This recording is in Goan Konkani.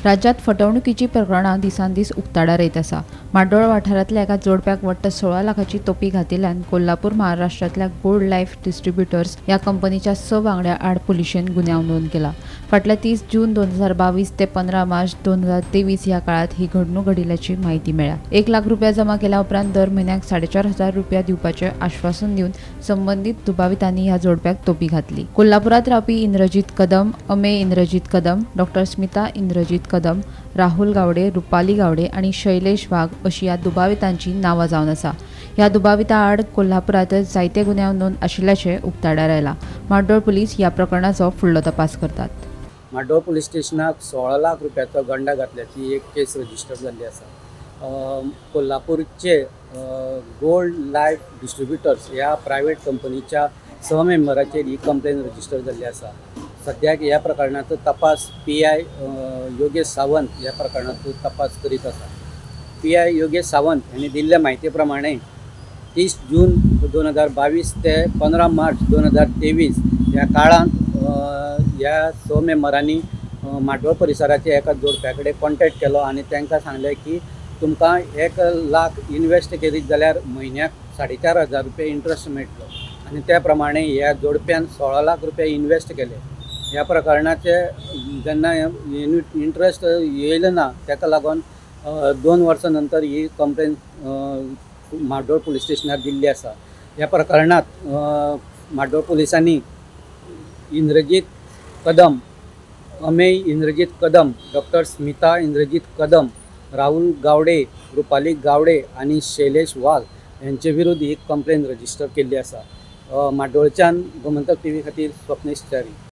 राज्यात फटवणुकीची प्रकरणां दिसान दीस उक्ताडार येत आसा. म्हाड्डोळ वाठारांतल्या एका जोडप्याक वट्ट 16 लाखाची तोपी घातिल्ल्यान कोल्हापूर महाराष्ट्रांतल्या गोल्ड लायफ डिस्ट्रिब्युटर्स ह्या कंपनीच्या 6 वांगड्या आड पुलिशेन गुन्यांव नोंद केला. फाटल्या 30 जून 2022 ते 15 मार्च 2023 ह्या काळात ही घडणूक घडिल्ल्याची म्हायती मेळ्ळ्या. 1 लाख रुपया जमा केल्या उपरांत दर म्हयन्याक 4,500 रुपया दिवपाचें आश्वासन दिवन संबंदीत दुबावितांनी ह्या जोडप्याक तोपी घातली. कोल्हापुरात रावपी इंद्रजीत कदम, अमेय इंद्रजीत कदम, डॉक्टर स्मिता इंद्रजीत कदम, राहुल गावडे, रुपाली गावडे आणि शैलेश वाघ अशी ह्या दुबावितांची नांवां जावन आसा. ह्या दुबाविता आड कोल्हापुरांत जायते गुन्यांव नोंद आशिल्ल्याचें उक्ताडार आयलां. म्हाड्डोळ पुलीस ह्या प्रकरणाचो फुडलो तपास करतात. म्हाड्डोळ पुलीस स्टेशनाक 16 लाख रुपयाचो गंडा घातल्याची एक केस रजिस्टर जाल्ली आसा. कोल्हापूरचे गोल्ड लायफ डिस्ट्रिब्युटर्स ह्या प्रायवेट कंपनीच्या 6 मेंबराचेर ही कंप्लेन रजिस्टर जाल्ली आसा. सद्याक ह्या प्रकरणाचो तपास PI Yogesh Sawant ह्या प्रकरणाचो तपास करीत आसा. PI Yogesh Sawant हांणी दिल्ल्या म्हायती प्रमाणे 30 जून 2022 ते 15 मार्च 2023 ह्या काळांत ह्या 6 मेंबरांनी म्हाड्डोळ परिसराच्या एका जोडप्या कडेन कॉन्टेक्ट केलो आनी तांकां सांगलें की तुमकां 1 लाख इन्वेस्ट करीत जाल्यार म्हयन्याक 4,500 रुपया इंट्रस्ट मेळटलो आनी त्या प्रमाणे ह्या जोडप्यान 16 लाख रुपया इन्वेस्ट केले. ह्या प्रकरणाचे जेन्ना इंट्रस्ट येयलें ना ताका लागून 2 वर्सां नंतर ही कंप्लेन म्हाड्डोळ पुलीस स्टेशनार दिल्ली आसा. ह्या प्रकरणांत म्हाड्डोळ पुलिसांनी इंद्रजीत कदम, अमेय इंद्रजीत कदम, डॉक्टर स्मिता इंद्रजीत कदम, राहुल गावडे, रुपाली गावडे आनी शैलेश वाघ यांचे विरुद्ध ही कंप्लेन रजिस्टर केल्ली आसा. म्हाड्डोळच्यान गोमंतक टीव्ही खातीर स्वप्नेश च्यारी.